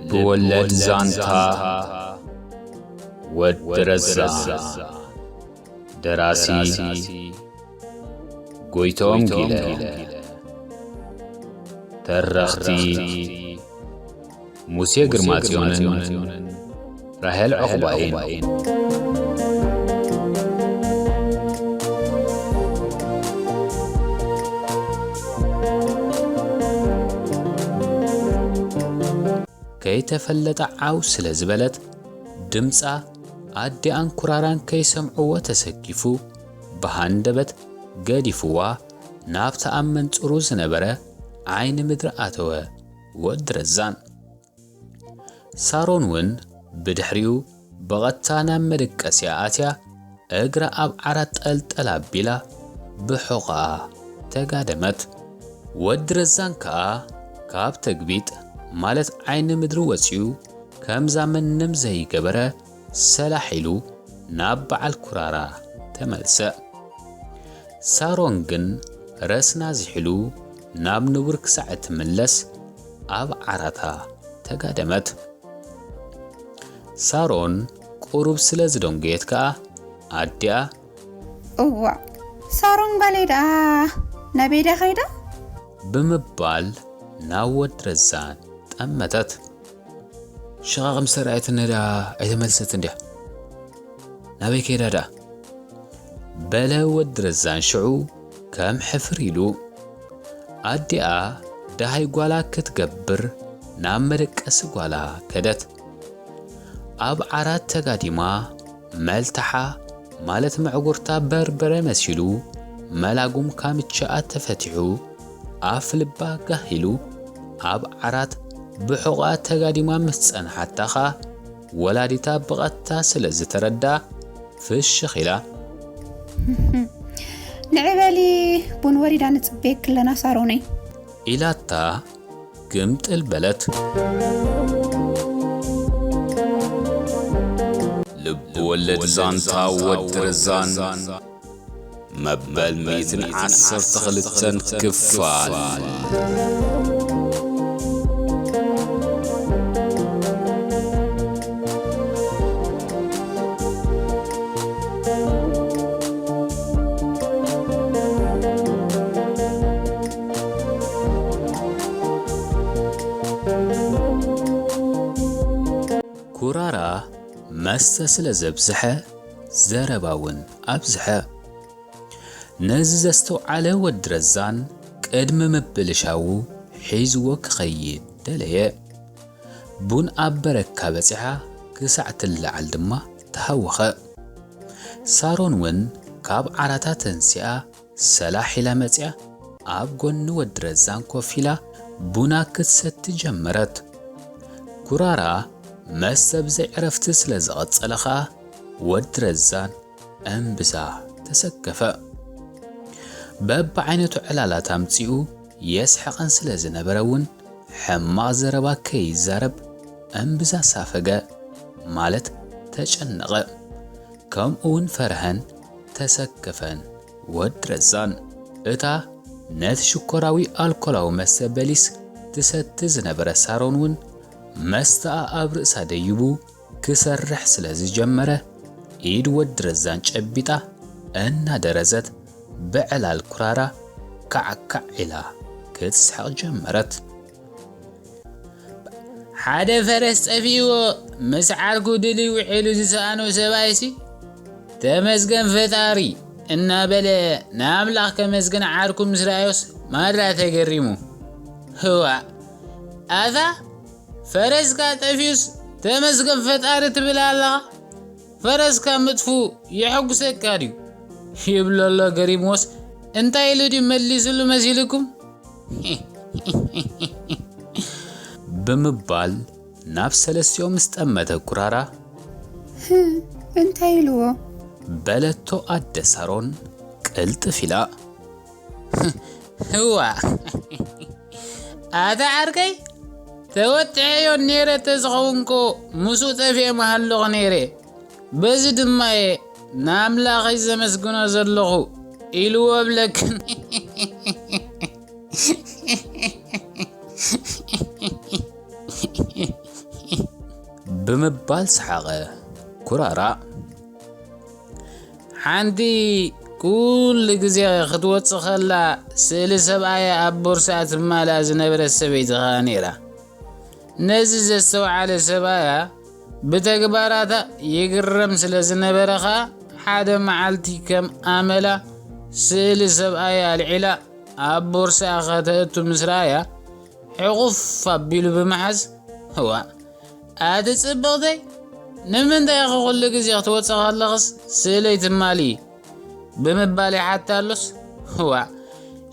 ልብ ወለድ ዛንታ ወዲ ረዛ። ደራሲ ጎይቶም ጊለ። ተረኽቲ ሙሴ ግርማጽዮንን ራሄል ዑቕባይን። ከይተፈለጠ ዓው ስለ ዝበለት፣ ድምጻ ኣዲኣን ኩራራን ከይሰምዕዎ ተሰኪፉ፣ ብሃንደበት ገዲፍዋ ናብቲ ኣብ መንጽሩ ዝነበረ ዓይኒ ምድሪ ኣተወ ወዲ ረዛን። ሳሮን እውን ብድሕሪኡ ብቐጥታ ናብ መደቀስያ ኣትያ፣ እግራ ኣብ ዓራት ጠልጠል ኣቢላ ብሑቓኣ ተጋደመት። ወዲ ረዛን ከኣ ካብ ተግቢጥ፣ ማለት ዓይኒ ምድሪ ወጺኡ፣ ከምዛ ምንም ዘይገበረ ሰላሕ ኢሉ ናብ በዓል ኩራራ ተመልሰ። ሳሮን ግን ረስና ዚሒሉ ናብ ንቡር ክሳዕ እትምለስ ኣብ ዓራታ ተጋደመት። ሳሮን ቁሩብ ስለ ዝደንጎየት ከኣ ኣዲኣ፣ "እዋእ፣ ሳሮን ጓለይ ደኣ ናበይ ድያ ከይዳ?" ብምባል ናብ ወዲ ረዛን ጠመተት። "ሽቓቕ ምስ ተራእየትኒ ደኣ ኣይተመልሰትን ድያ? ናበይ ከይዳ ደኣ?" በለ ወዲ ረዛን ሽዑ ከም ሕፍር ኢሉ። ኣዲኣ ደሃይ ጓላ ክትገብር ናብ መደቀሲ ጓላ ከደት። ኣብ ዓራት ተጋዲማ መልታሓ፣ ማለት መዕጉርታ በርበረ መሲሉ፣ መላጉም ካምቻኣ ተፈቲሑ፣ ኣፍ ልባ ጋህ ኢሉ፣ ኣብ ዓራት ብሑቓ ተጋዲማ ምስ ጸንሓታ ኸኣ፣ ወላዲታ ብቐጥታ ስለ ዝተረድኣ፣ ፍሽኽ ኢላ፣ "ንዒ በሊ፣ ቡን ወሪዳ ንጽበየኪ ኣለና ሳሮነይ" ኢላታ ግምጥል በለት። ልብ ወለድ ዛንታ ወዲ ረዛን መበል ሚእትን ዓሰርተ ክልተን ክፋል። ኩራራ መስተ ስለ ዘብዝሐ፣ ዘረባ እውን ኣብዝሐ። ነዚ ዘስተውዓለ ወዲ ረዛን ቅድሚ ምብልሻዉ ሒዝዎ ክኸይድ ደለየ። ቡን ኣብ በረካ በጺሓ ክሳዕ ትለዓል ድማ ተሃወኸ። ሳሮን እውን ካብ ዓራታ ተንሲኣ ሰላሕ ኢላ መጺኣ ኣብ ጎኒ ወዲ ረዛን ኮፍ ኢላ ቡና ክትሰቲ ጀመረት። ኩራራ መስተ ብዘይ ዕረፍቲ ስለ ዝቐጸለ ኸኣ ወዲ ረዛን እምብዛ ተሰከፈ። በብዓይነቱ ዕላላት ኣምጺኡ የስሕቐን ስለ ዝነበረ እውን ሕማቕ ዘረባ ከይዛረብ እምብዛ ሳፈገ፣ ማለት ተጨነቐ። ከምኡ እውን ፈርሀን ተሰከፈን ወዲ ረዛን። እታ ነቲ ሽኮራዊ ኣልኮላዊ መስተ በሊስ ትሰቲ ዝነበረ ሳሮን እውን መስተኣ ኣብ ርእሳ ደይቡ ክሰርሕ ስለ ዝጀመረ፣ ኢድ ወዲ ረዛን ጨቢጣ እናደረዘት ብዕላል ኩራራ ካዕካዕ ኢላ ክትስሕቕ ጀመረት። ሓደ ፈረስ ጠፊእዎ ምስ ዓርኩ ድልዩ ውዒሉ ዝሰኣኖ ሰብኣይሲ፣ "ተመስገን ፈጣሪ" እናበለ ንኣምላኽ ከመስግን ዓርኩ ምስ ረኣዮስ ማራ ተገሪሙ። "ህዋ፣ ኣታ ፈረስካ ጠፊኡስ ተመስገን ፈጣሪ ትብል ኣለኻ? ፈረስካ ምጥፍኡ የሐጉሰካ ድዩ?" ይብሎ ኣሎ ገሪምዎስ፣ እንታይ ኢሉ ድዩ መሊስሉ መሲልኩም? ብምባል ናብ ሰለስቲኦም ምስ ጠመተ ኩራራ፣ "እንታይ ኢልዎ?" በለቶ ኣደ ሳሮን ቅልጥፍ ኢላ። "ህዋ፣ ኣታ ዓርከይ፣ ተወጥዐዮ ነይረ ተዝኸውንኮ ምስኡ ጠፊኤ ምሃለኹ ነይረ። በዚ ድማ እየ ንኣምላኸይ ዘመስግኖ ዘለኹ" ኢልዎ እብለክን። ብምባል ሰሓቐ። ኩራራ፣ ሓንቲ ኩሉ ግዜ ክትወጽእ ከላ ስእሊ ሰብኣያ ኣብ ቦርስኣ ትማልኣ ዝነበረት ሰበይቲ ኸኣ ነይራ። ነዚ ዘስተውዓለ ሰብኣያ ብተግባራታ ይግረም ስለ ዝነበረ ኸኣ፣ ሓደ መዓልቲ ከም ኣመላ ስእሊ ሰብኣያ ኣልዒላ ኣብ ቦርስኣ ከተእቱ ምስ ረኣያ፣ ሕቑፍ ኣቢሉ ብምሓዝ፣ "እዋእ፣ ኣቲ ጽብቕተይ፣ ንምንታይ ኢኺ ኩሉ ግዜ ክትወጽእ ከለኽስ ስእለይ ትማልኢ?" ብምባል ይሓታ ኣሎስ፣ "እዋእ፣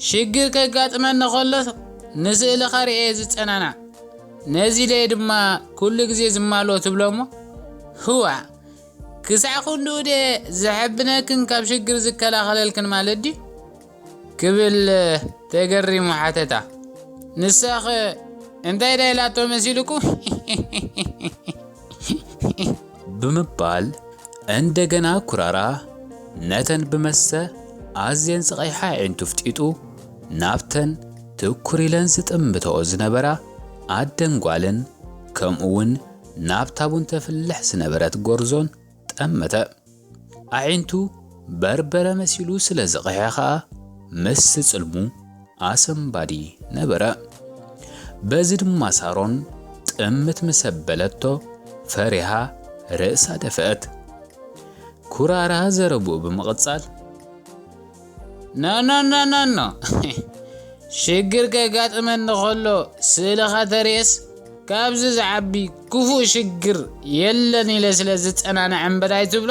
ሽግር ከጋጥመኒ ከሎ ንስእልኻ ርእየ ዝጸናናዕ፣ ነዚ ኢለ ድማ ኩሉ ግዜ ዝማልኦ ትብሎ እሞ፣ እዋእ፣ ክሳዕ ክንድኡ ድየ ዘሐብነክን ካብ ሽግር ዝከላኸለልክን ማለት ድዩ?" ክብል ተገሪሙ ሓተታ። ንሳኸ እንታይ ዳ ኢላቶ መሲልኩ? ብምባል እንደገና ኩራራ ነተን ብመስተ ኣዝየን ዝቐይሓ ኣዒንቱ ፍጢጡ ናብተን ትኩር ኢለን ዝጥምተኦ ዝነበራ ኣደን ጓልን፣ ከምኡ እውን ናብታ ቡን ተፍልሕ ዝነበረት ጎርዞን ጠመተ። ኣዒንቱ በርበረ መሲሉ ስለ ዝቐሐ ኸኣ፣ ምስ ጽልሙ ኣሰንባዲ ነበረ። በዚ ድማ ሳሮን ጥምት ምስ ኣበለቶ፣ ፈሪሃ ርእሳ ደፍአት። ኩራራ ዘረብኡ ብምቕጻል፣ "ኖ፣ ኖ፣ ኖ፣ ኖ፣ ኖ። ሽግር ከጋጥመኒ ከሎ ስእልኻ ተርእየስ፣ ካብዚ ዝዓቢ ክፉእ ሽግር የለን ኢለ ስለ ዝጸናናዕ እምበር ኣይትብሎ."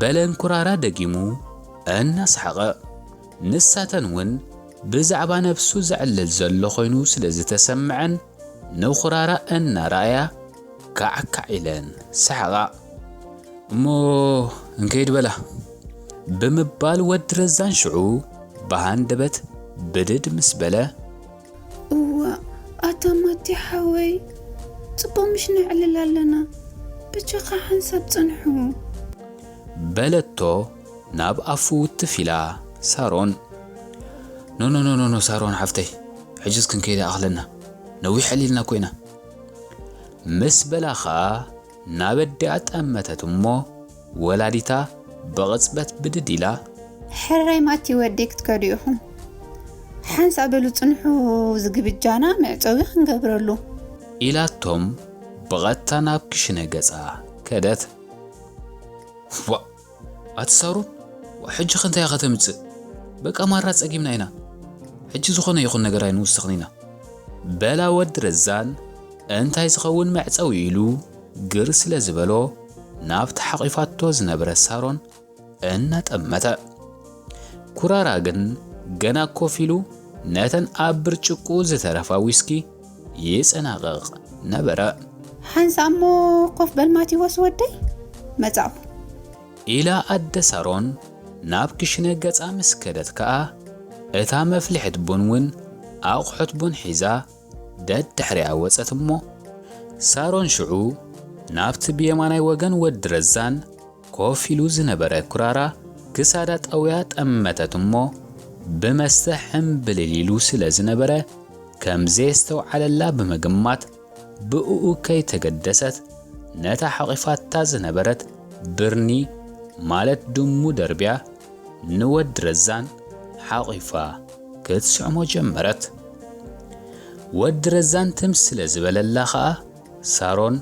በለን ኩራራ ደጊሙ እናሰሓቐ። ንሳተን እውን ብዛዕባ ነብሱ ዘዕልል ዘሎ ኮይኑ ስለ ዝተሰምዐን ንኹራራ እናረኣያ ካዕካዕ ኢለን ሰሓቓ። "እሞ እንከይድ በላ" ብምባል ወዲ ረዛን ሽዑ ብሃንደበት ብድድ ምስ በለ፣ "እዋእ፣ ኣታ ማቲ ሓወይ፣ ጽቡቕ ምሽ ነዕልል ኣለና፣ ብቻኻ ሓንሳብ ጽንሑ" በለቶ ናብ ኣፉ ውትፍ ኢላ ሳሮን። "ኖ፣ ኖ፣ ኖ፣ ኖ፣ ኖ፣ ሳሮን ሓፍተይ፣ ሕጅስ ክንከይድ ይኣኽለና፣ ነዊሕ ዕሊልና እኮ ኢና" ምስ በላ ኸኣ ናብ ኣዲኣ ጠመተት እሞ፣ ወላዲታ ብቕጽበት ብድድ ኢላ፣ "ሕራይ ማቲ ወደይ ክትከዱ ኢኹም። ሓንሳእ በሉ ጽንሑ፣ ዝግብጃና መዕጸዊ ክንገብረሉ" ኢላቶም ብቐጥታ ናብ ክሽነ ገጻ ከደት። "ዋእ፣ ኣቲ ሳሮን፣ ዋእ፣ ሕጂ ኸ እንታይ ኢኻ ተምጽእ? በቃ ማራ ጸጊምና ኢና። ሕጂ ዝኾነ ይኹን ነገር ኣይንውስኽን ኢና" በላ ወዲ ረዛን። እንታይ ዝኸውን መዕጸዊ ኢሉ ግር ስለ ዝበሎ፣ ናብቲ ሓቒፋቶ ዝነበረ ሳሮን እናጠመተ። ኩራራ ግን ገና ኮፍ ኢሉ ነተን ኣብ ብርጭቆኡ ዝተረፋ ዊስኪ ይጸናቕቕ ነበረ። "ሓንሳእ እሞ ኮፍ በል ማቲዎስ ወደይ፣ መጻእኩ" ኢላ ኣደ ሳሮን ናብ ክሽነ ገጻ ምስ ከደት ከኣ፣ እታ መፍልሒት ቡን እውን ኣቑሑት ቡን ሒዛ ደድሕሪኣ ወጸት እሞ፣ ሳሮን ሽዑ ናብቲ ብየማናይ ወገን ወዲ ረዛን ኮፍ ኢሉ ዝነበረ ኩራራ ክሳዳ ጠውያ ጠመተት እሞ፣ ብመስተ ሕምብልል ኢሉ ስለ ዝነበረ፣ ከም ዘየስተውዓለላ ብምግማት፣ ብእኡ ከይተገደሰት፣ ነታ ሓቒፋታ ዝነበረት ብርኒ፣ ማለት ድሙ ደርብያ፣ ንወዲ ረዛን ሓቒፋ ክትስዕሞ ጀመረት። ወዲ ረዛን ትም ስለ ዝበለላ ኸኣ፣ ሳሮን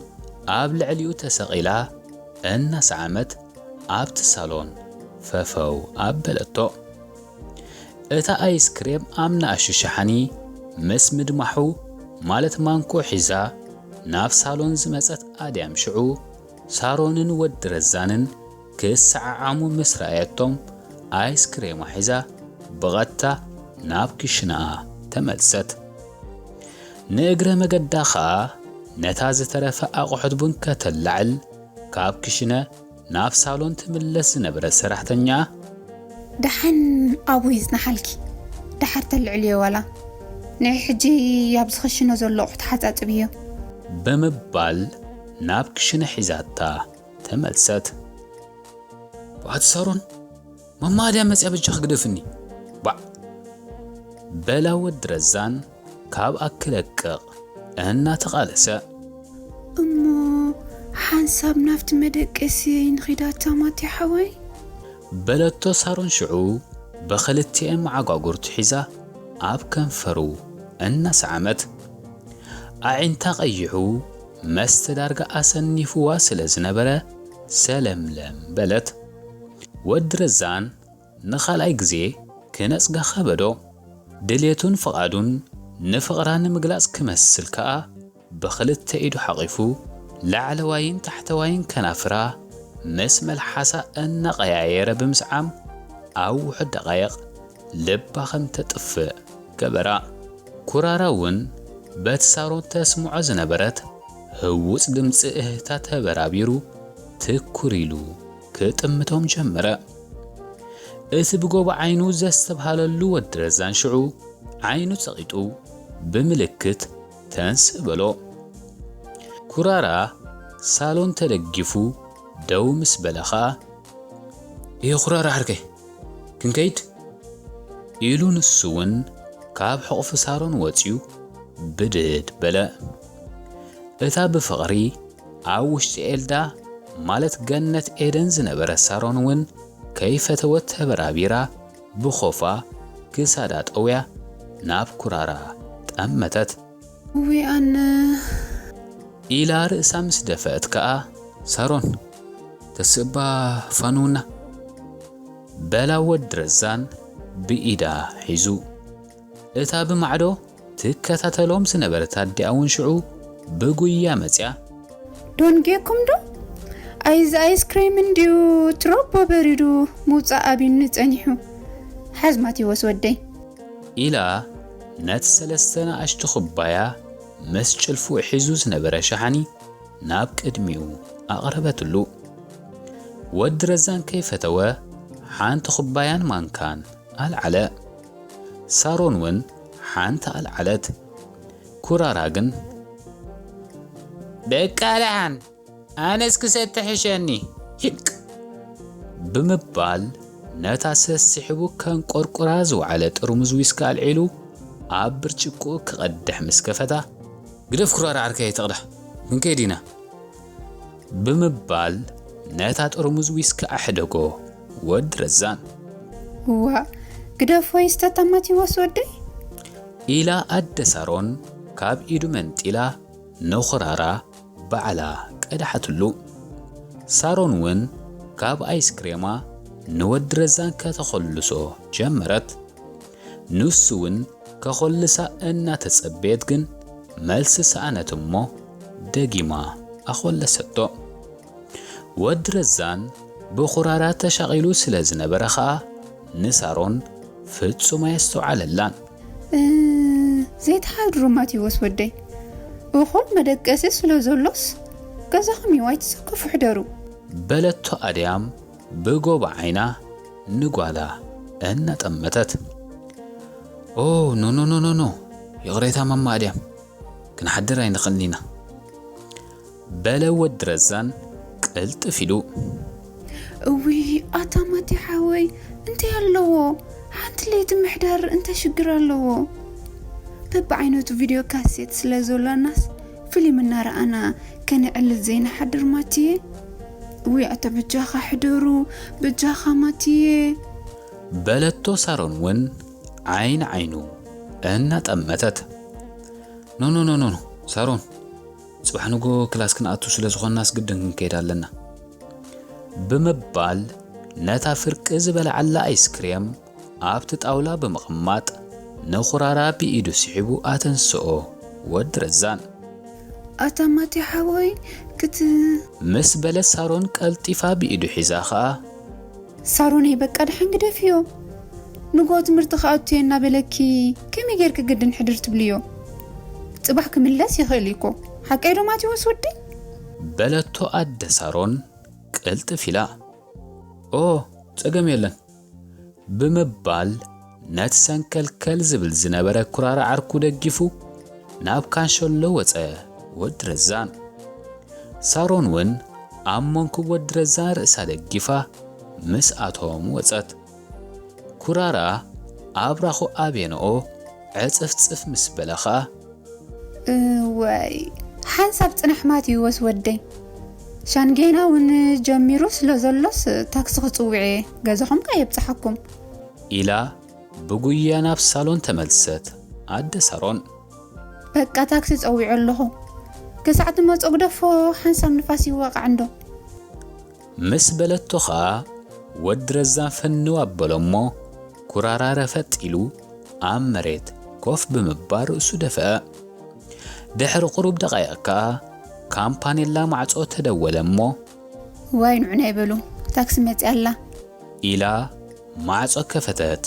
ኣብ ልዕሊኡ ተሰቒላ እናሰዓመት ኣብቲ ሳሎን ፈፈው ኣበለቶ። እታ ኣይስክሬም ኣብ ንኣሽቱ ሸሓኒ ምስ ምድማሑ፣ ማለት ማንኮ ሒዛ ናብ ሳሎን ዝመጸት ኣድያም ሽዑ፣ ሳሮንን ወዲ ረዛንን ክሰዓዓሙ ምስ ረኣየቶም፣ ኣይስክሬማ ሒዛ ብቐጥታ ናብ ክሽነኣ ተመልሰት። ንእግረ መገዳ ኸኣ ነታ ዝተረፈ ኣቑሑት ቡን ከተላዕል ካብ ክሽነ ናብ ሳሎን ትምለስ ዝነበረት ሰራሕተኛ፣ "ደሓን ኣብኡ ይጽንሓልኪ፣ ደሓር ተልዕልዮ ዋላ። ንዒ ሕጂ ኣብዚ ክሽነ ዘሎ ኣቑሑ ተሓጻጽብዮ" ብምባል ናብ ክሽነ ሒዛታ ተመልሰት። ኣቲ ሳሮን፣ ማማ ኣድያም መጽያ በጃኺ ግደፍኒ። በላ ወዲ ረዛን ካብ ኣክለቅቕ እናተቓለሰ። እሞ ሓንሳብ ናብቲ መደቀስየይ ንኺድ ኣታ ማቲ ሓወይ? በለቶ ሳሮን ሽዑ ብኽልቲኤን መዓጓጉርቱ ሒዛ ኣብ ከንፈሩ እናሰዓመት። ኣዒንታ ቀይሑ መስተ ዳርጋ ኣሰኒፍዋ ስለ ዝነበረ ሰለምለም በለት። ወዲ ረዛን ንኻልኣይ ግዜ ክነጽጋ ከበዶ። ድሌቱን ፍቓዱን ንፍቕራ ንምግላጽ ክመስል ከኣ ብኽልተ ኢዱ ሓቒፉ ላዕለዋይን ታሕተዋይን ከናፍራ ምስ መልሓሳ እናቐያየረ ብምስዓም ኣብ ውሑድ ደቓይቕ ልባ ከም ተጥፍእ ገበራ። ኩራራ እውን በቲ ሳሮን ተስምዖ ዝነበረት ህውጽ ድምጺ እህህታ ተበራቢሩ ትኩር ኢሉ ክጥምቶም ጀመረ። እቲ ብጎቦ ዓይኑ ዘስተብሃለሉ ወዲ ረዛን ሽዑ ዓይኑ ጸቒጡ ብምልክት ተንስእ በሎ። ኩራራ ሳሎን ተደጊፉ ደው ምስ በለ ኸኣ፣ "እየ ኩራራ ዓርከይ፣ ክንከይድ?" ኢሉ ንሱ እውን ካብ ሕቑፊ ሳሮን ወጺኡ ብድድ በለ። እታ ብፍቕሪ ኣብ ውሽጢ ኤልዳ ማለት ገነት ኤደን ዝነበረት ሳሮን እውን ከይፈተወት ተበራቢራ ብኾፋ ክሳዳ ጠውያ ናብ ኩራራ ጠመተት። "እውይ ኣነ!" ኢላ ርእሳ ምስ ደፍአት ከኣ፣ "ሳሮን፣ ተስእባ ፋንውና?" በላ ወዲ ረዛን ብኢዳ ሒዙ። እታ ብማዕዶ ትከታተሎም ዝነበረት ኣዲኣ እውን ሽዑ ብጉያ መጽያ፣ "ዶንጌኩም ዶ? ኣይዚ ኣይስክሬም እንድዩ ትሮቦ በሪዱ ምውጻእ ኣቢኒ ጸኒሑ። ሓዝ ማቴዎስ ወደይ!" ኢላ ነቲ ሰለስተ ንኣሽቱ ኩባያ ምስ ጭልፉ ሒዙ ዝነበረ ሸሓኒ ናብ ቅድሚኡ ኣቕረበትሉ። ወዲ ረዛን ከይፈተወ ሓንቲ ኩባያን ማንካን ኣልዓለ። ሳሮን እውን ሓንቲ ኣልዓለት። ኩራራ ግን፣ "በቃ ደሓን፣ ኣነስ ክሰቲ ሕሸኒ፣ ሂቅ!" ብምባል ነታ ሰሲሕቡ ከንቆርቁራ ዝወዓለ ጥርሙዝ ዊስኪ ኣልዒሉ ኣብ ብርጭቆኡ ክቐድሕ ምስ ከፈታ፣ "ግደፍ ኩራራ ዓርከይ ኣይትቕዳሕ፣ ክንከይድ ኢና!" ብምባል ነታ ጥርሙዝ ዊስኪ ኣሕደጎ ወዲ ረዛን። "እዋ፣ ግደፎ ይስተታ ማቴዎስ ወደይ!" ኢላ ኣደ ሳሮን ካብ ኢዱ መንጢላ ንኹራራ ባዕላ ቀድሓትሉ። ሳሮን እውን ካብ ኣይስክሬማ ንወዲ ረዛን ከተኾልሶ ጀመረት። ንሱ እውን ከኾልሳ እናተጸበየት ግን መልሲ ሰኣነት እሞ ደጊማ ኣኾለሰቶ። ወዲ ረዛን ብኹራራ ተሻቒሉ ስለ ዝነበረ ኸኣ ንሳሮን ፍጹም ኣየስተውዓለላን። "እ፣ ዘይትሓድሩ ማቴዎስ ወደይ፣ እኹል መደቀሲ ስለ ዘሎስ ገዛኹም እዩ፣ ኣይትሰከፉ ሕደሩ!" በለቶ ኣድያም ብጎባ ዓይና ንጓላ እናጠመተት። "ኦ፣ ኖ፣ ኖ፣ ኖ፣ ኖ፣ ኖ፣ ይቕሬታ ማማ ኣድያም፣ ክንሓድር ኣይንኽእልን ኢና!" በለ ወዲ ረዛን ቅልጥፍ ኢሉ። "እውይ ኣታ ማቴ ሓወይ፣ እንታይ ኣለዎ? ሓንቲ ለይቲ ምሕዳር እንታይ ሽግር ኣለዎ? በብዓይነቱ ቪድዮ ካሴት ስለ ዘሎናስ ፊልም እናረኣና ከነዕልል ዘይንሓድር ማትየ? እውይ ኣታ በጃኻ ሕደሩ፣ በጃኻ ማትየ!" በለቶ ሳሮን እውን ዓይኒ ዓይኑ እናጠመተት። "ኖ፣ ኖ፣ ኖ፣ ኖ፣ ኖ፣ ሳሮን፣ ጽባሕ ንጎ ክላስ ክንኣቱ ስለ ዝኾንናስ ግድን ክንከይድ ኣለና!" ብምባል ነታ ፍርቂ ዝበልዓላ ኣይስክሬም ኣብቲ ጣውላ ብምቕማጥ ንኹራራ ብኢዱ ስሒቡ ኣተንስኦ ወዲ ረዛን። "ኣታ ማቴ ሓወይ ክት-" ምስ በለት ሳሮን ቀልጢፋ ብኢዱ ሒዛ ኸኣ፣ "ሳሮነይ በቃ ደሓን ግደፍዮ፣ ንጎ ትምህርቲ ክኣቱ እየ እናበለኪ ከመይ ጌርኪ ግድን ሕድር ትብልዮ? ጽባሕ ክምለስ ይኽእል እዩ እኮ፣ ሓቀይ ዶ ማቴዎስ ወደይ?" በለቶ ኣደ ሳሮን ቅልጥፍ ኢላ። "ኦ፣ ጸገም የለን!" ብምባል ነቲ ሰንከልከል ዝብል ዝነበረ ኩራራ ዓርኩ ደጊፉ ናብ ካንሸሎ ወጸ ወዲ ረዛን። ሳሮን እውን ኣብ መንኩብ ወዲ ረዛን ርእሳ ደጊፋ ምስኣቶም ወጸት። ኩራራ ኣብራኹ ኣቤንኦ ዕጽፍጽፍ ምስ በለ ኸኣ፣ እወይ፣ ሓንሳብ ጽናሕ ማቴዎስ ወደይ። ሻንጌና እውን ጀሚሩ ስለ ዘሎስ ታክሲ ክጽውዕ እየ፣ ገዛኹም ከኣ የብጽሓኩም። ኢላ ብጉያ ናብ ሳሎን ተመልሰት ኣደ ሳሮን። በቃ ታክሲ ጸዊዐ ኣለኹ። ክሳዕ ትመጾ ግደፎ፣ ሓንሳብ ንፋስ ይዋቃዕ እንዶ። ምስ በለቶ ኸኣ ወዲ ረዛን ፍንው ኣበሎ እሞ ኩራራ ረፈጥ ኢሉ ኣብ መሬት ኮፍ ብምባል ርእሱ ደፍአ። ድሕሪ ቁሩብ ደቃይቕ ከኣ ካምፓኔላ ማዕጾ ተደወለ እሞ ዋይ ንዑ ናይ በሉ፣ ታክሲ መጺኣ ኣላ። ኢላ ማዕጾ ከፈተት።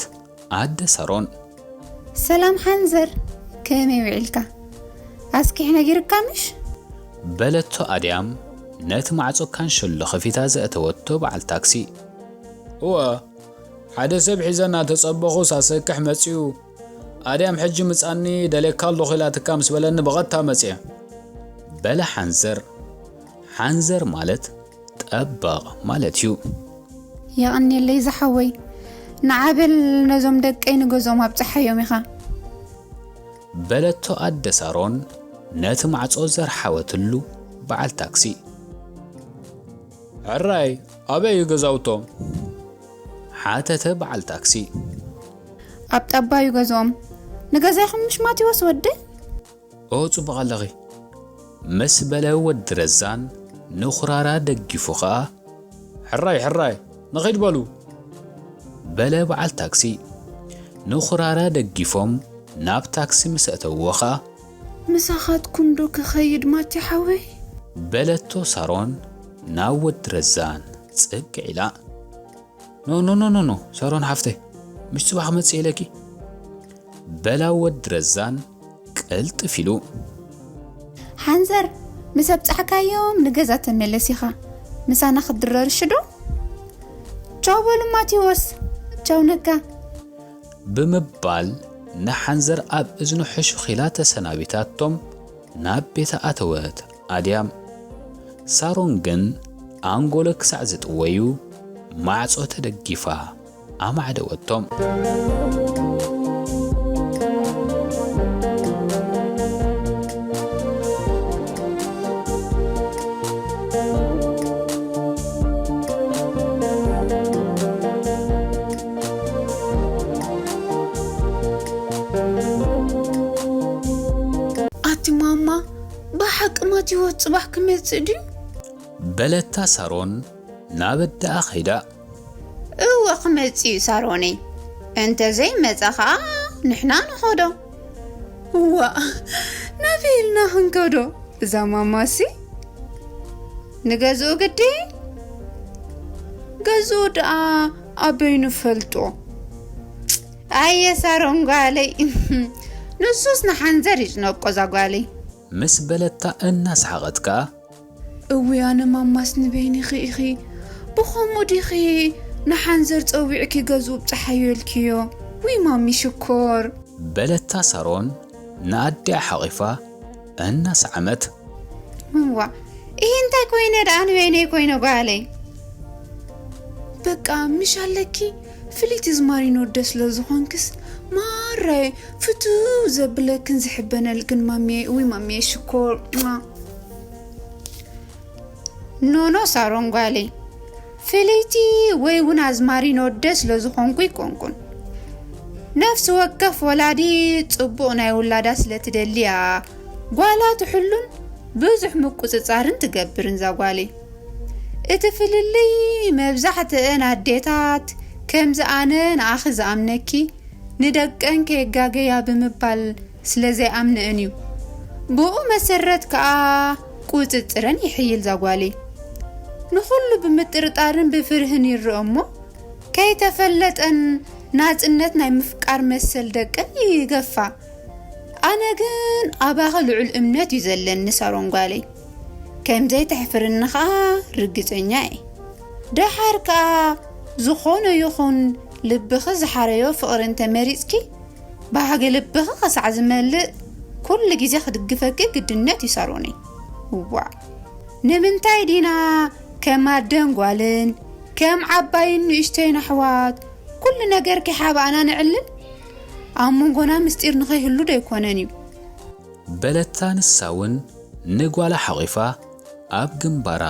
ኣደ ሳሮን። ሰላም ሓንዘር፣ ከመይ ውዒልካ? ኣስኪሕ ነጊርካ ምሽ? በለቶ ኣድያም ነቲ ማዕጾ ካንሸሎ ከፊታ ዘእተወቶ በዓል ታክሲ። እወ፣ ሓደ ሰብ ሒዘ እናተጸበኹስ ኣሰክሕ መጺኡ። ኣድያም ሕጂ ምጻኒ ደልየካ ኣለኹ ኢላትካ ምስ በለኒ ብቐጥታ መጺአ። በለ ሓንዘር። ሓንዘር ማለት ጠባቕ ማለት እዩ። የቐንየለይ ዝሓወይ፣ ንዓበል ነዞም ደቀይ ንገዝኦም ኣብጽሓዮም ኢኻ። በለቶ ኣደ ሳሮን ነቲ ማዕጾ ዘርሓወትሉ በዓል ታክሲ። ሕራይ፣ ኣበይ እዩ ገዛውቶም? ሓተተ በዓል ታክሲ። ኣብ ጠባዩ ገዝኦም። ንገዛይኹም ምሽ ማቴዎስ ወደይ? ኦ፣ ጽቡቕ ኣለኺ። ምስ በለ ወዲ ረዛን ንኹራራ ደጊፉ ኸኣ፣ ሕራይ፣ ሕራይ፣ ንኺድ በሉ። በለ በዓል ታክሲ። ንኹራራ ደጊፎም ናብ ታክሲ ምስ ኣእተውዎ ኸኣ፣ ምሳኻትኩም ዶ ክኸይድ ማቴ ሓወይ? በለቶ ሳሮን ናብ ወዲ ረዛን ጽግዕ ኢላ። ኖ፣ ኖ፣ ኖ፣ ኖ፣ ኖ፣ ሳሮን ሓፍተይ፣ ምሽ ጽባሕ ክመጽእ ኢለኪ። በላ ወዲ ረዛን ቅልጥፍ ኢሉ። ሓንዘር፣ ምስ ኣብጻሕካዮም ንገዛ ተመለስ ኢኻ። ምሳና ክትድረር እሺ ዶ? ቻው በሉ ማቴዎስ። ቻው ነጋ። ብምባል ንሓንዘር ኣብ እዝኑ ሕሹኽ ኢላ ተሰናቢታቶም ናብ ቤታ ኣተወት። ኣድያም። ሳሮን ግን ኣንጎሎ ክሳዕ ዝጥወዩ ማዕጾ ተደጊፋ ኣማዕደወቶም። ኣቲ ማማ፣ ብሓቂ ማቴዎስ ጽባሕ ክመጽእ ድዩ? በለታ ሳሮን ናብ ኣደኣ ከይዳ። እወ ክመጽእ እዩ ሳሮነይ፣ እንተ ዘይመጸ ኸኣ ንሕና ንኸዶ። እዋ፣ ናበይ ኢልና ክንከዶ? እዛ ማማሲ ንገዝኡ ግዲ? ገዝኡ ደኣ ኣበይ ንፈልጦ? ኣየ ሳሮን ጓለይ፣ ንሱስ ንሓንዘር ይጭነቆ እዛ ጓለይ። ምስ በለታ እናሰሓቐት ከኣ። እውይ ኣነ ማማስ ንበይንኺ ኢኺ፣ ብኸምኡ ዲኺ ንሓንዘር ጸዊዕኪ ገዝኡ ብጽሓዮ ኢልክዮ? ውይ ማሚ ሽኮር። በለታ ሳሮን ንኣዲኣ ሓቒፋ እናሰዓመት። እዋ፣ እሂ እንታይ ኮይነ ደኣ ንበይነይ ኮይነ ጓለይ? በቃ ምሽ ኣለኪ፣ ፍልይቲ ዝማሪኖ ወደ ስለ ዝኾንክስ ማራይ ፍትው ዘብለክን ዝሕበነልክን ማሚየ፣ እውይ ማሚየ ሽኮር። ኖኖ ሳሮን ጓለይ፣ ፍልይቲ ወይ እውን ኣዝማሪኖ ወደ ስለ ዝኾንኩ ኣይኮንኩን። ነፍሲ ወከፍ ወላዲ ጽቡቕ ናይ ውላዳ ስለ ትደሊ እያ ጓላ ትሕሉን ብዙሕ ምቁጽጻርን ትገብርን እዛ ጓለይ። እቲ ፍልልይ መብዛሕትአን ኣዴታት ከምዚ ኣነ ንኣኺ ዝኣምነኪ ንደቀን ከየጋገያ ብምባል ስለ ዘይኣምነአን እዩ። ብኡ መሰረት ከኣ ቁጽጽረን ይሕይል ዛጓለይ። ንኹሉ ብምጥርጣርን ብፍርህን ይርአ እሞ ከይተፈለጠን ናጽነት ናይ ምፍቃር መሰል ደቀን ይገፋ። ኣነ ግን ኣባኺ ልዑል እምነት እዩ ዘለኒ ሳሮን ጓለይ። ከም ዘይተሕፍርኒ ኸኣ ርግጸኛ እየ። ደሓር ከኣ ዝኾነ ይኹን ልብኺ ዝሓረዮ ፍቕሪ እንተመሪጽኪ፣ ባህጊ ልብኺ ክሳዕ ዝመልእ ኩሉ ግዜ ክድግፈኪ ግድነት እዩ ሳሮነይ። እዋእ፣ ንምንታይ ዲና ከም ኣደን ጓልን፣ ከም ዓባይን ንእሽተይን ኣሕዋት ኩሉ ነገር ከይሓባእና ነዕልል? ኣብ መንጎና ምስጢር ንኸይህሉ ዶ ኣይኮነን እዩ? በለታ ንሳ እውን ንጓላ ሓቒፋ ኣብ ግንባራ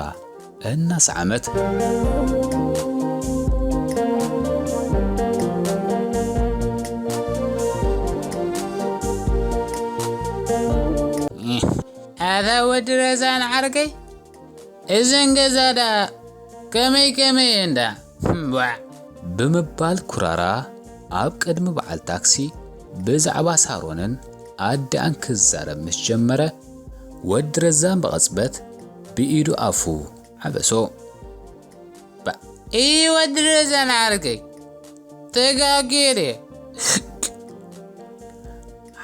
እናሰዓመት። ኣታ ወዲ ረዛን ዓርከይ፣ እዘን ገዛ ደኣ ከመይ ከመይ እንዳ እምቧዕ። ብምባል ኩራራ ኣብ ቅድሚ በዓል ታክሲ ብዛዕባ ሳሮንን ኣዲኣን ክዛረብ ምስ ጀመረ፣ ወዲ ረዛን ብቐጽበት ብኢዱ ኣፉ ዓበሶ። ባእ፣ እይ ወዲ ረዛን ዓርከይ፣ ተጋግየ ድየ?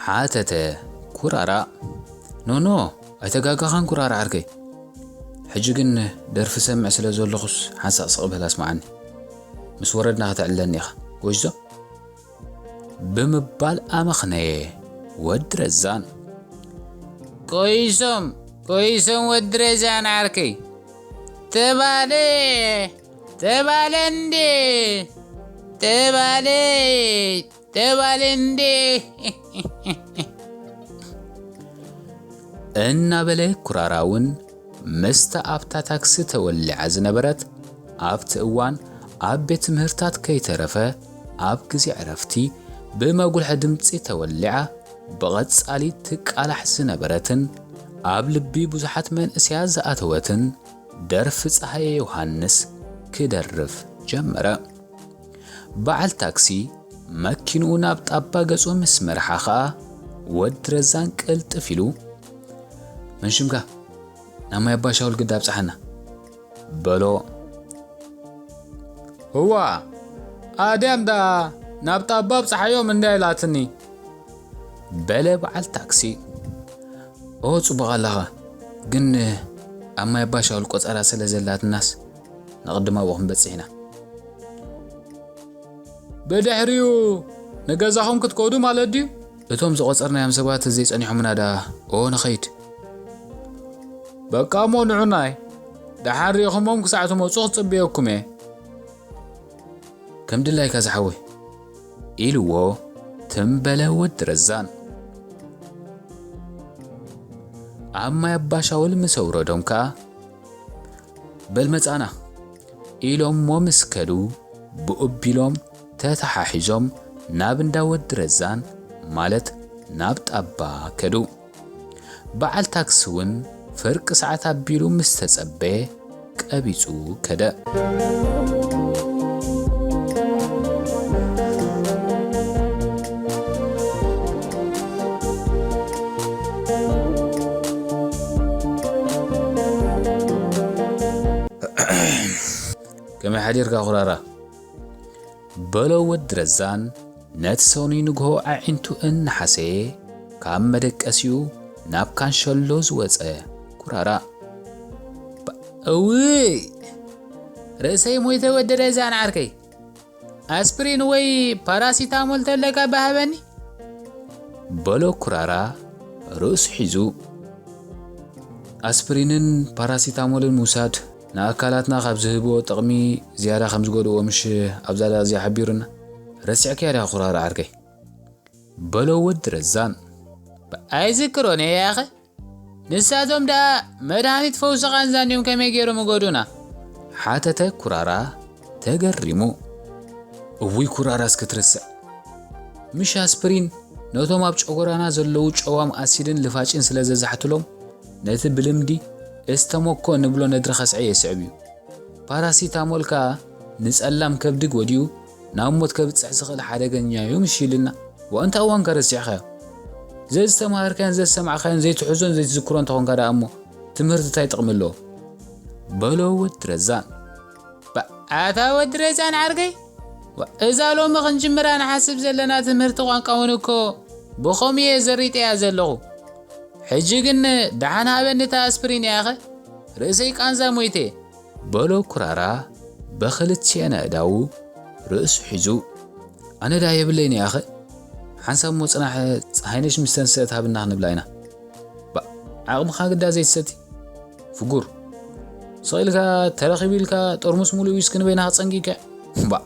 ሓተተ ኩራራ። ኖኖ፣ ኣይተጋጋኻን ኩራራ ዓርከይ። ሕጂ ግን ደርፊ ሰምዕ ስለ ዘለኹስ ሓንሳእ ስቕ በል ኣስምዓኒ። ምስ ወረድና ከተዕልለኒ ኢኻ። ጎሽዞ? ብምባል ኣመኽነየ ወዲ ረዛን። ኮይሶም፣ ኮይሶም ወዲ ረዛን ዓርከይ። ተባለ፣ ተባለ እንዴ፣ ተባለ፣ ተባለ እንዴ። እናበለ ኩራራ እውን ምስታ ኣብታ ታክሲ ተወሊዓ ዝነበረት፣ ኣብቲ እዋን ኣብ ቤት ትምህርታት ከይተረፈ ኣብ ግዜ ዕረፍቲ ብመጉልሒ ድምጺ ተወሊዓ ብቐጻሊ ትቃላሕ ዝነበረትን ኣብ ልቢ ብዙሓት መንእሰያት ዝኣተወትን ደርፊ ጸሃየ ዮሃንስ ክደርፍ ጀመረ። በዓል ታክሲ መኪንኡ ናብ ጣባ ገጹ ምስ መርሓ ኸኣ፣ ወዲ ረዛን ቅልጥፍ ኢሉ፣ "መን ሽምካ? ናብ ማይ ኣባሻውል ግዳ ኣብጽሓና" በሎ። "እዋ፣ ኣድያም ደኣ ናብ ጣባ ኣብጽሓዮም እንዳ ኢላትኒ" በለ በዓል ታክሲ። "ኦ፣ ጽቡቕ ኣለኻ፣ ግን ኣብ ማይ ኣባሻውል ቆጸራ ስለ ዘላትናስ ንቕድም ኣብኡ ክንበጽሕ ኢና። ብድሕሪኡ ንገዛኹም ክትከዱ ማለት ድዩ?" "እቶም ዝቖጸርናዮም ሰባት ዘይጸኒሖምና ደኣ፣ ኦ፣ ንኸይድ" "በቃ እሞ ንዑናይ፣ ደሓን ርኢኹሞም ክሳዕ ትመጹ ክጽበየኩም እየ። ከም ድላይካ ዝሓወይ" ኢልዎ ትም በለ ወዲ ረዛን። ኣብ ማይ ኣባሻውል ምስ ኣውረዶም ከኣ፣ "በል መጻና" ኢሎሞ ምስ ከዱ፣ ብኡቢሎም ተተሓሒዞም ናብ እንዳ ወዲ ረዛን፣ ማለት ናብ ጣባ ከዱ። በዓል ታክሲ እውን ፍርቂ ሰዓት ኣቢሉ ምስ ተጸበየ፣ ቀቢጹ ከደ። "ከመይ ሓዲርካ ኩራራ?" በሎ ወዲ ረዛን ነቲ ሰኑይ ንግሆ ኣዒንቱ እናሓሰየ ካብ መደቀሲኡ ናብ ካንሸሎ ዝወጸ ኩራራ። "እውይ! ርእሰይ ሞይተ ወዲ ረዛን ዓርከይ። ኣስፕሪን ወይ ፓራሲታሞል ተለካ ባሃበኒ?" በሎ ኩራራ ርእሱ ሒዙ። ኣስፕሪንን ፓራሲታሞልን ምውሳድ ንኣካላትና ካብ ዝህብዎ ጥቕሚ ዝያዳ ከም ዝጎድእዎ ምሽ ኣብዛ ደኣ እዚኣ ሓቢሩና? ረሲዕካያ ዲኻ ኩራራ ዓርከይ? በሎ ወዲ ረዛን። ኣይዝክሮን እየ ያኸ። ንሳቶም ደኣ መድሃኒት ፈውሲ ቃንዛ እንድዮም ከመይ ገይሮም እጎዱና? ሓተተ ኩራራ ተገሪሙ። እውይ ኩራራ እስኪ ትርስዕ። ምሽ ኣስፕሪን ነቶም ኣብ ጨጎራና ዘለዉ ጨዋም ኣሲድን ልፋጭን ስለ ዘዛሕትሎም ነቲ ብልምዲ እስተሞኮ እንብሎ ነድሪ ከስዐ የስዕብ እዩ። ፓራሲታሞል ከኣ ንጸላም ከብዲ ጎዲኡ ናብ ሞት ከብጽሕ ዝኽእል ሓደገኛ እዩ ምሽ ኢልና። ዋ፣ እንታይ እዋንከ ረሲዕካዮ? ዘዝተማሃርካዮን ዘዝሰማዕካዮን ዘይትሕዞን ዘይትዝክሮን እንተኾንካ ደኣ እሞ ትምህርቲ እንታይ ጥቕሚ ኣለዎ? በሎ ወዲ ረዛን። ባ-፣ ኣታ ወዲ ረዛን ዓርከይ፣ ዋ፣ እዛ ሎሚ ክንጅምራ ንሓስብ ዘለና ትምህርቲ ቋንቋ እውን እኮ ብኸምኡ እየ ዘሪጠያ ዘለኹ። ሕጂ ግን ደሓን ሃበኒ እታ ኣስፕሪን እያኸ፣ ርእሰይ ቃንዛ ሞይተ። በሎ ኩራራ ብኽልቲኤን ኣእዳዉ ርእሱ ሒዙ። ኣነ ደኣ የብለይን እያኸ፣ ሓንሳብ እሞ ጽናሕ፣ ጸሃይነሽ ምስ ተንስአት ሃብና ክንብላ ኢና። ባ-፣ ዓቕምኻ ግዳ ዘይትሰቲ። ፍጉር። ስቕ ኢልካ ተረኺቡ ኢልካ ጠርሙስ ሙሉእ ዊስኪ ንበይንኻ ጸንጊካ። እምባእ።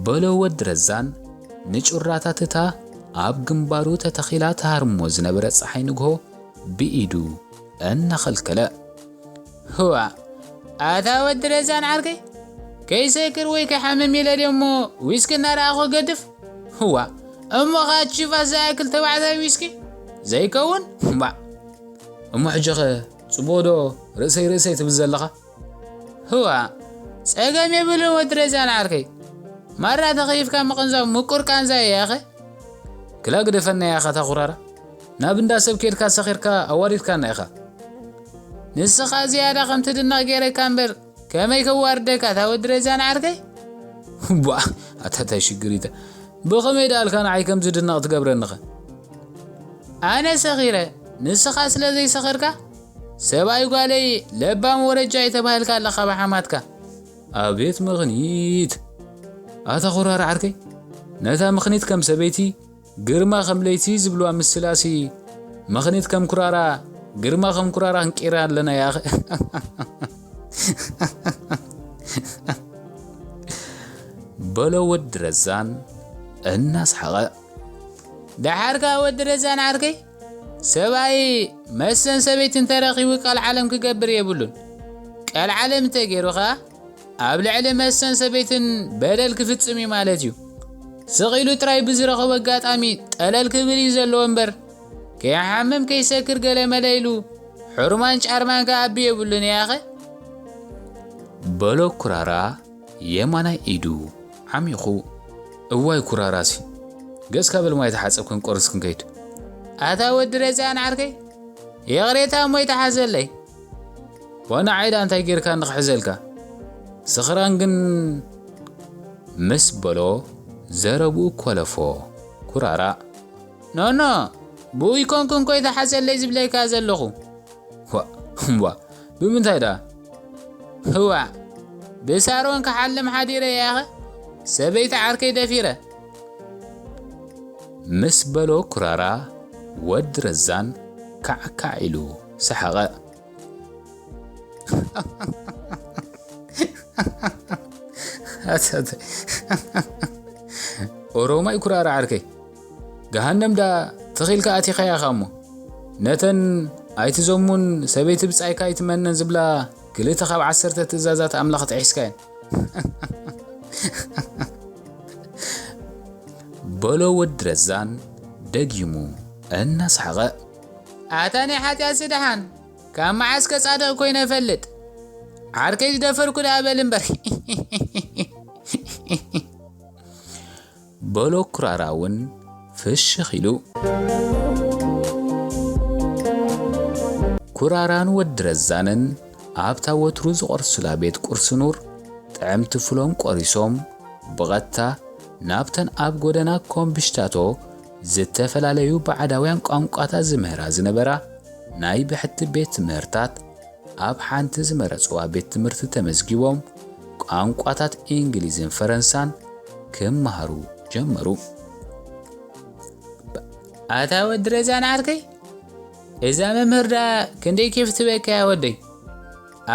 በሎ ወዲ ረዛን ንጩራታት እታ ኣብ ግንባሩ ተተኺላ ትሃርሞ ዝነበረ ጸሓይ ንግሆ ብኢዱ እናኸልከለ። ህዋ፣ ኣታ ወዲ ረዛን ዓርከይ፣ ከይሰክር ወይ ከይሓምም ኢለ ድዮ እሞ ዊስኪ እናረኣኹ ገድፍ? ህዋ፣ እሞ ኸኣ ቺቫስ ዝኣክል ተባዕታይ ዊስኪ ዘይከውን? እምባዕ። እሞ ሕጂ ኸ ጽቡቕ ዶ ርእሰይ ርእሰይ ትብል ዘለኻ? ህዋ፣ ጸገም የብሉን ወዲ ረዛን ዓርከይ። ማራ ተኸይፍካ ምቕንዛው ምቁር ቃንዛ እያ ኸ? ክላ ግደፈና ያኻ ታኹራራ። ናብ እንዳ ሰብ ኬድካ ሰኺርካ ኣዋሪድካና ኢኻ። ንስኻ ዝያዳ ከም ትድነቕ ገይረካ እምበር ከመይ ከዋርደካ እታ ወዲ ረዛን ዓርከይ? ቧ፣ ኣታ እንታይ ሽግር እዩ እታ? ብኸመይ ደኣልካ ንዓይ ከም ዝድነቕ ትገብረኒኸ? ኣነ ሰኺረ፣ ንስኻ ስለ ዘይሰኸርካ? ሰብኣይ ጓለይ ለባም ወረጃ እዩ ተባሂልካ ኣለኻ ብሓማትካ። ኣቤት ምኽኒት! ኣታ ኹራራ ዓርከይ፣ ነታ ምኽኒት ከም ሰበይቲ፣ ግርማ ከም ለይቲ ዝብልዋ ምስላሲ፣ ምኽኒት ከም ኩራራ፣ ግርማ ከም ኩራራ ክንቅይራ ኣለና ያኸ። በሎ ወዲ ረዛን እናስሓቐ። ደሓርካ ወዲ ረዛን ዓርከይ፣ ሰብኣይ መስተን ሰበይትን ተረኺቡ ቀልዓለም ክገብር የብሉን። ቀልዓለም እንተገይሩ ኸኣ ኣብ ልዕሊ መስተን ሰበይትን በደል ክፍጽም እዩ ማለት እዩ። ስቕ ኢሉ ጥራይ ብዝረኸቦ ኣጋጣሚ ጠለል ክብል እዩ ዘለዎ እምበር፣ ከይሓምም ከይሰክር ገለ መለ ኢሉ ሕርማን ጫርማን ክኣቢ የብሉን እያኸ። በሎ ኩራራ የማናይ ኢዱ ዓሚኹ። እዋይ ኩራራሲ፣ ገጽካ በል ማይ ተሓጸብ ክንቆርስ ክንከይድ። ኣታ ወዲ ረዛን ዓርከይ፣ ይቕሬታ እሞ ይተሓዘለይ። ዋና ዓይዳ እንታይ ጌርካ ንኽሕዘልካ? ስኽራን ግን ምስ በሎ ዘረብኡ ኮለፎ ኩራራ። ኖኖ፣ ብኡ ይኮንኩ እንኮ ይተሓዘለይ ዝብለካ ዘለኹ። ዋ፣ እምቧ፣ ብምንታይ ደኣ? ህዋዕ፣ ብሳሮን ክሓልም ሓዲረ እያኸ፣ ሰበይቲ ዓርከይ ደፊረ። ምስ በሎ ኩራራ ወዲ ረዛን ካዕካዕ ኢሉ ሰሓቐ። ኦሮማይ ኩራራ ዓርከይ፣ ገሃነም ደኣ ተኺልካ ኣቲኻያ ኢኻ እሞ፣ ነተን ኣይትዘሙን ሰበይቲ ብጻይካ ኣይትመነን ዝብላ ክልተ ካብ ዓሰርተ ትእዛዛት ኣምላኽ ጥሒስካየን። በሎ ወዲ ረዛን ደጊሙ እናሰሓቐ። ኣታ ናይ ሓጢኣትሲ ደሓን፣ ካብ መዓስ ከጻድቕ ኮይነ እፈልጥ? ዓርከይ ዝደፈርኩ ደኣ በል እምበር። በሎ ኩራራ እውን ፍሽኽ ኢሉ። ኩራራን ወዲ ረዛንን ኣብታ ወትሩ ዝቖርስላ ቤት ቁርሲ ኑር ጥዕምቲ ፍሎም ቆሪሶም ብቐጥታ ናብተን ኣብ ጎደና ኮምብሽታቶ ዝተፈላለዩ ባዕዳውያን ቋንቋታት ዝምህራ ዝነበራ ናይ ብሕቲ ቤት ትምህርታት ኣብ ሓንቲ ዝመረጽዋ ቤት ትምህርቲ ተመዝጊቦም ቋንቋታት እንግሊዝን ፈረንሳን ክመሃሩ ጀመሩ። ኣታ ወዲ ረዛን ዓርከይ፣ እዛ መምህር ደኣ ክንደይ ኬፍ ትበካ እያ ወደይ።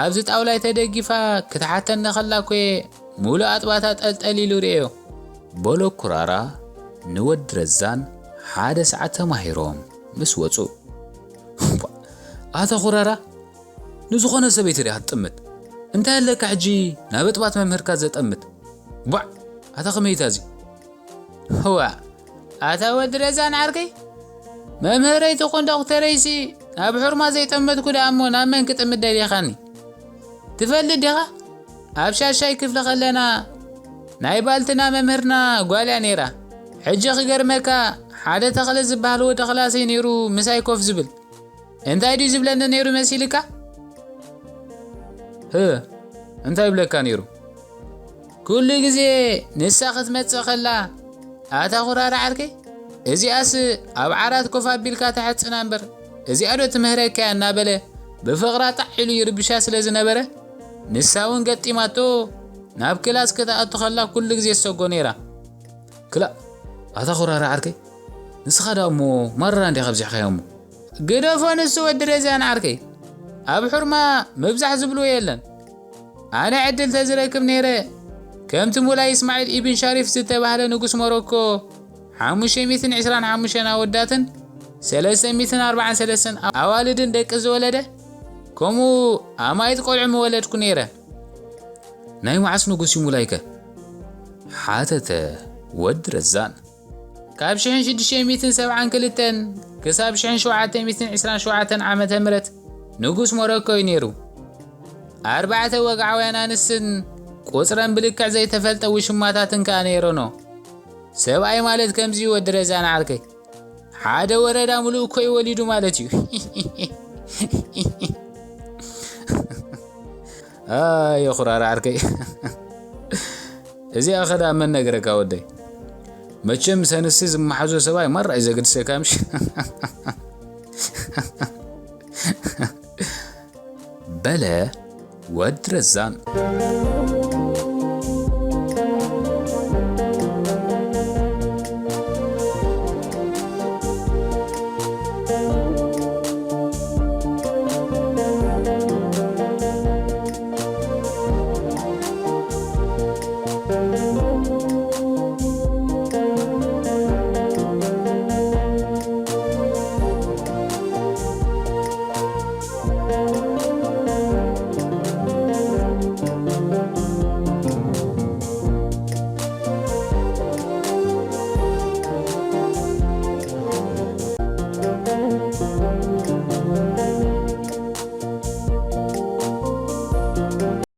ኣብዚ ጣውላይ ተደጊፋ ክትሓተኒ ከላ እኮ እየ ሙሉእ ኣጥባታ ጠልጠል ኢሉ ርእዮ። በሎ ኩራራ ንወዲ ረዛን ሓደ ሰዓት ተማሂሮም ምስ ወጹ። ኣታ ኩራራ፣ ንዝኾነ ሰበይቲ ዲኻ ትጥምት? እንታይ ኣለካ ሕጂ ናብ ኣጥባት መምህርካ ዘጠምት? ቧዕ! ኣታ ከመይታ እዚ? ህዋ፣ ኣታ ወዲ ረዛን ዓርከይ፣ መምህረይ ትኹን ዶክተረይሲ ናብ ሕርማ ዘይጠመትኩ ደኣ እሞ ናብ መን ክጥምት ደሊኻኒ? ትፈልጥ ዲኻ? ኣብ ሻሻይ ክፍሊ ከለና ናይ ባልትና መምህርና ጓል እያ ነይራ። ሕጂ ክገርመካ፣ ሓደ ተኽለ ዝበሃል ወዲ ክላሰይ ነይሩ ምሳይ ኮፍ ዝብል። እንታይ ድዩ ዝብለኒ ነይሩ መሲልካ? ህ፣ እንታይ ይብለካ ነይሩ? ኩሉ ግዜ ንሳ ክትመጽእ ከላ፣ ኣታ ኩራራ ዓርከይ፣ እዚኣስ ኣብ ዓራት ኮፍ ኣቢልካ ተሐጽና እምበር፣ እዚኣ ዶ ትምህረካ እያ እናበለ ብፍቕራ ጣዕ ኢሉ ይርብሻ ስለ ዝነበረ፣ ንሳ እውን ገጢማቶ ናብ ክላስ ክትኣቱ ከላ ኩሉ ግዜ ትሰጎ ነይራ። ክላእ፣ ኣታ ኮራራ ዓርከይ፣ ንስኻ ደኣ እሞ ማራ እንዲኻ ኣብዚሕካዮ እሞ። ግደፎ ንሱ ወዲ ረዛን ዓርከይ። ኣብ ሑርማ ምብዛሕ ዝብልዎ የለን። ኣነ ዕድል ተዝረክብ ነይረ፣ ከምቲ ሙላይ እስማዒል ኢብን ሻሪፍ ዝተባህለ ንጉስ ሞሮኮ ሓሙሽተ ሚእትን ዕስራን ሓሙሽተን ኣወዳትን ሰለስተ ሚእትን ኣርባዓን ሰለስተን ኣዋልድን ደቂ ዝወለደ፣ ከምኡ ኣማይት ቆልዑ ምወለድኩ ነይረ። ናይ መዓስ ንጉስ እዩ ሙላይከ? ሓተተ ወዲ ረዛን። ካብ ሽሕን ሽዱሽተ ሚእትን ሰብዓን ክልተን ክሳብ ሽሕን ሸውዓተ ሚእትን ዕስራን ሸውዓተን ዓመተ ምህረት ንጉስ ሞሮኮ እዩ ነይሩ። ኣርባዕተ ወግዓውያን ኣንስትን ቁጽረን ብልክዕ ዘይተፈልጠ ውሽማታትን ከኣ ነይረኖ። ሰብኣይ ማለት ከምዚ እዩ ወዲ ረዛን ዓርከይ። ሓደ ወረዳ ሙሉእ እኮ እዩ ወሊዱ ማለት እዩ። ኣየ ኹራራ ዓርከይ። እዚኣ ኸዳ መን ነገረካ ወደይ? መቸም ሰንሲ ዝመሓዞ ሰብኣይ ማራ እዩ ዘገድሰካ ምሽ? በለ ወዲ ረዛን።